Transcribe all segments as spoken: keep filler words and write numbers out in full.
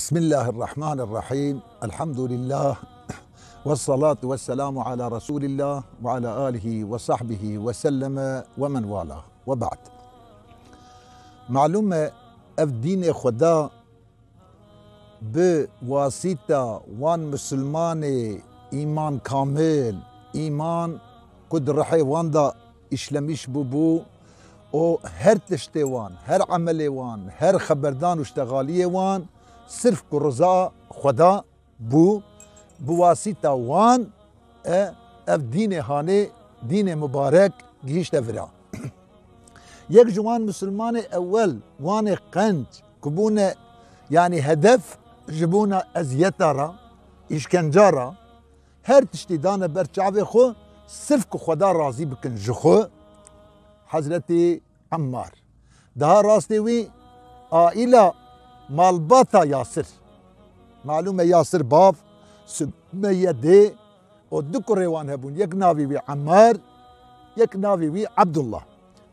Bismillahirrahmanirrahim. Elhamdülillah. Ve salatu ve selamu ala Resulillah ve ala alihi ve sahbihi ve selleme ve men vala. Ve ba'd. Malum e, ev dînê Xweda bi wasîta wan misilmanê îman kamil, îman ku di rihê wan de îşlemîş bûbû û her tiştê wan, her emelê wan, her xeberdan û ştexaliyê wan sirf ku riza Xweda bû, bi wasîta wan e ev dînê hanê, dînê mubarek gihîşte vira. Yek ji wan misilmanê ewel, wanê qenc ku bûne, yanî hedef ji bona eziyeta re, îşkenca re, her tiştî dane ber çavê xwe, sirf ku Xweda razî bikin ji xwe, Hezretî Emmar. Daha rastê wî aîla malbata Yasir. Malûm e Yasir bav, Sumeyye dê û du kurê wan hebûn. Yek navê wî Emmar, yek navê wî Ebdullah.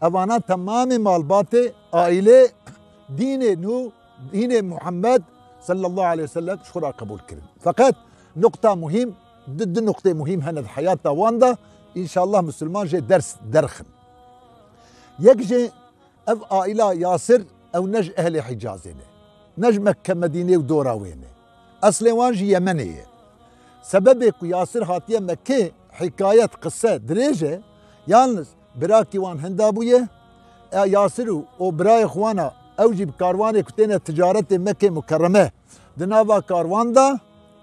Evana temamê malbatê, aîlê, dînê nû, dînê Muhammed sallallahu aleyhi ve sellem ji xwe re qebûl kirin. Feqet nuqta muhîm, du, du nuqtê muhîm hene di heyata wan de, înşallah misilman jê ders derxin. Yek jê ev aîla Yasir, ew ne ji ehlê Hicazê ne. Ne ji Mekke, Medînê û dora wê ne. Eslê wan ji Yemenê ye. Sebebê ku Yasir hatiye Mekkê, hikayet, qise dirêj e. Yalniz birakî wan hinda bûye. E, Yasir û, û birayê xwe wana, ew jî bi karwanê ku têne ticaretê Mekkê Mukerreme. Di nava karwan de,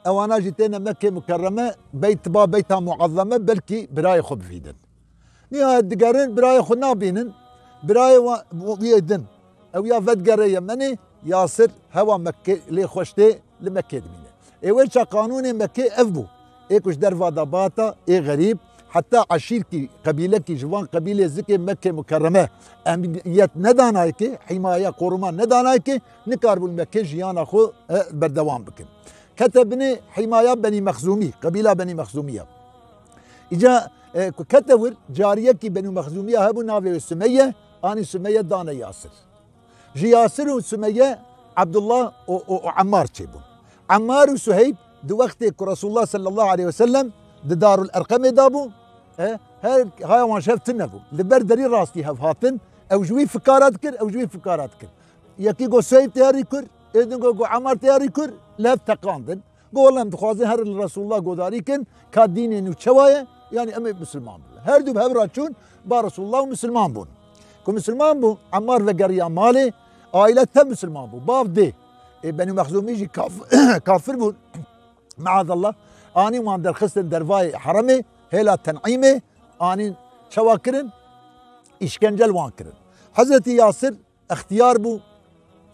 ewana jî têne Mekkê Mukerreme, beyt ba beyta muazzeme, belkî birayê xwe bivîdin. Nihayet digerin, birayê xwe nabînin. Birayê wa-, wiyê din. Ew ya vedigere Yemenê, Yasir hewa Mekkê lê xweş tê, li Mekkê dimîne. Ê wê ça qanûnê Mekkê ev bû. Ê ku ji derva de bata, ê xerîb, heta eşîrkî, qebîlekî ji van qebîlê zikê Mekkê Mukerreme emniyet nedanayekê, hîmaye, koruma nedanayekê, nikaribûn Mekkê jiyana xwe, e, berdewam bikin. Kete binê hîmaya Benî Mexzûmî, qebîla Benî Mexzûmî ya. Îca, e, ku kete wir, cariyekî Benî Mexzûmiya hebû, navê wê Sumeyye, anî Sumeyye dane Yasir. Ji Yasir û Sumeyye, Ebdullah û, û, û Emmar çêbûn. Emmar û Suheyb di wextê ku Resulullah sallallahu aleyhi ve sellem di Darul Erqemê de bû, e, her haya wan ji hev tune bû. Li ber derî rastî hev hatin, ew ji wî fikara dikir, ew ji wî fikara dikir. Yekî got Suheyb tê herî kur, ê din got, got Emmar tê herî kur, li hev teqandin. Got, "Wele em dixwazin herin li Resulullah godarî kin, ka dînê nû çawa ye, yanî em ê misilman bibin." Her du bi hev re çûn, ba Resulullah û misilman bûn. Ku misilman bû, Emmar vegeriya malê, aîle tev misilman bû, bav dê. Ê Benî Mexzûmî jî kaf-, kafir bûn, meazallah. Anî wan derxistin dervayê heremê, hêla Ten'îmê, anîn çawa kirin, îşkence li wan kirin. Hezretî Yasir extiyar bû,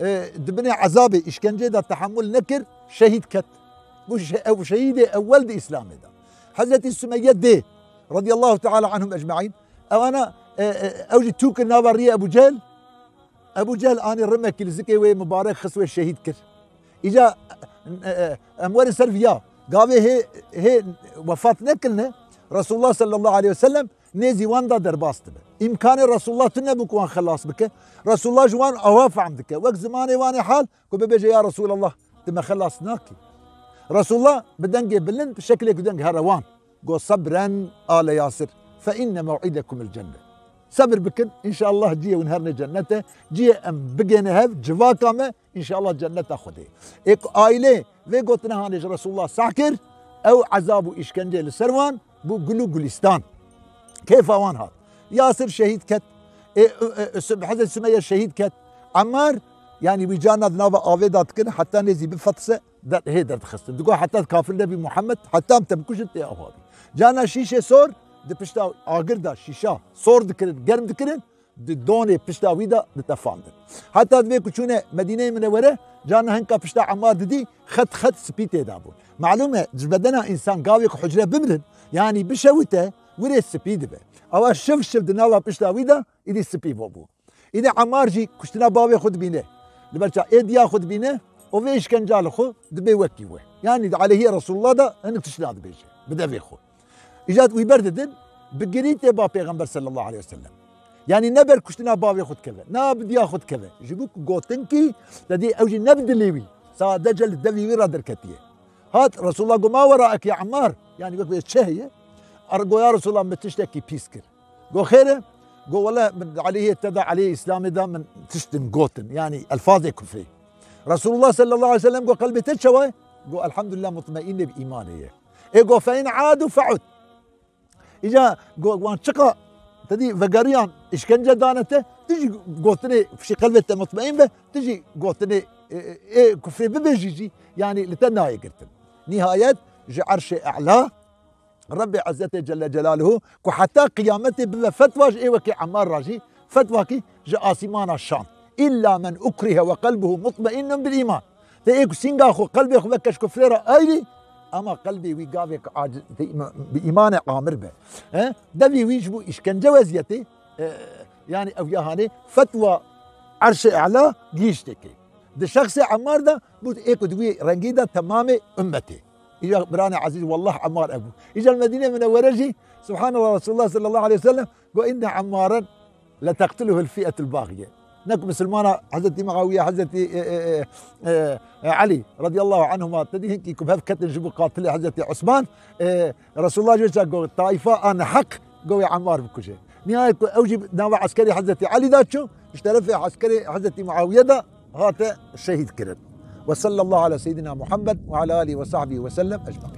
e, di binê ezabê, îşkencê de tehemul nekir, şehîd ket. Bû şe-, ew şehîdê ewel di Îslamê de. Hezretî Sumeyye dê, radiyallahu teala anhum ecmaîn, ewana, e, e, ew jî tû kir nava riyê Ebu Cehil. Ebu Cehil anî rimekî li zikê wê mubarek xist wê şehîd kir. Îca, e, e, em werin ser viya. Gavê hê, hê wefat nekirine, Resulullah sallallahu aleyhi ve sellem nêzî wan da derbas dibe. Îmkanê Resulullah tune bû ku wan xelas bike. Resulullah ji wan awa fehm dike. Wek zimanê wan ê hal ku bibêje, "Ya Resulallah, tu me xelas nakî." Resulullah bi dengê bilind, bi şeklê ku deng here wan, got, "Sebren ale Yasir, fe inne mew'idekumul cennet." Sebir bikin, înşallah cihê hûn herine cennet e. Cihê em bigêne hev, civaka me, înşallah cenneta Xwedê. Ê ku aîlê vê gotina hanê ji Resulullah seh kir, ew ezab û îşkencê li ser wan bû gul û gulîstan. Kêfa wan hat. Yasir şehîd ket. Ê, ê, ê, Hezret Sumeyye şehîd ket. Emmar, yanî wî carna di nava avê de dikin, heta nêzî bifetise, der-, hê derdixistin. Digot, "Heta kafir nebî Muhammed, heta em te bikujin tê ava bî." Carna şîşê sor, di pişta agir de şîşa sor dikirin, germ dikirin, di donê pişta wî de ditefandin. Heta divê ku çûne Medîneyê Minewere, carna hinka pişta Emmar didî, xet xet spî tê de bûn. Malûm e, ji bedena însan gavê ku hucre bimirin, yanî bişewite, wirê spî dibe. Ewa şiv şiv di nava pişta wî de, îdî spî bû. Îdî Emmar jî kuştina bavê xwe dibîne. Li ber ça ê diya xwe dibîne, û vê îşkenca li xwe dibê wekî we. Yanî di aleyhî Resulullah de hinek tişt nadibêje, bi devê xwe. Îca wî berdidin, bi girî tê ba Pêxember sallallahu aleyhi ve sellem. Yanî ne ber kuştina bavê xwe dikeve, ne bi diya xwe dikeve. Ji bo ku gotinkî, te dî ew jî ne bi dilê wî. Sadece li devî wî re derketiye. Hat Resulullah got, "Ma weraeke ya Ammar." Yani wek çi heye? Ar-, got, "Ya Resulullah, min tiştekî pîs kir." Got, "Xêr e?" Got, "Wele min aleyhê te de, aleyhê Îslamê de min tiştin gotin. Yani elfazê kufrê." Resulullah sallallahu aleyhi ve sellem got, "Qelbê te çawa ye?" Got, "Elhamdülillah, mutmaînê bi îmanê ye." Ê got, "Fe in adu feud." Îca got, wan çiqa te dî vegeriyan, îşkence dane te, tu jî gotinê fişî qelbê te mutmaîn be, tu jî gotinê, e, e, ê kufrê bibêjî jî, yani li te nayê girtin. Nihayet ji erşê e'la Rebbê Ezzetê Celle Celaluhu ku heta qiyametê bibe fetwa ji ê wekî Ammar re jî, fetwakî ji asîmana şand. "Îlla men ukrihe ve qelbuhu mutmainnun bil îman." Te ê ku sînga xwe, qelbê xwe veke ji kufrê re ayrî, ama qelbê wî gavê ku aciz, bi îmanê amir be. He? Devî wî ji bo îşkence weziyetê, e, yani ew ya hanê fetwa erşê e'la gihîştê kê. Di şexsê Ammar de bû ê ku di wî rengî de temamê ummetê. Îca biranê ezîz, wallah Ammar ev bû. Îca li Medînê Minewwere jî, Subhanallah, Resulullah sallallahu aleyhi ve sellem got, "Inne Ammaren leteqtuluhul fi'etul bagiye." Ne ku Misilmana Hezretî Muawiye, Hezretî, e, e, e, e, e, Elî radiyallahu anhuma, te dî hinkî ku bi hev ketin ji bo qatilê Hezretî Osman, e, Resulullah ji wê çar got, "Taifa a neheq, got wê Ammar bikuje." Nihayet ku ew jî nava eskerê Hezretî Elî de çû, ji terefê eskerê Hezretî Muawiye de hate şehîd kirin. Ve sallallahu ala seyyidina Muhammed ve ala alihi ve sahbihi ve sellem ecmaîn.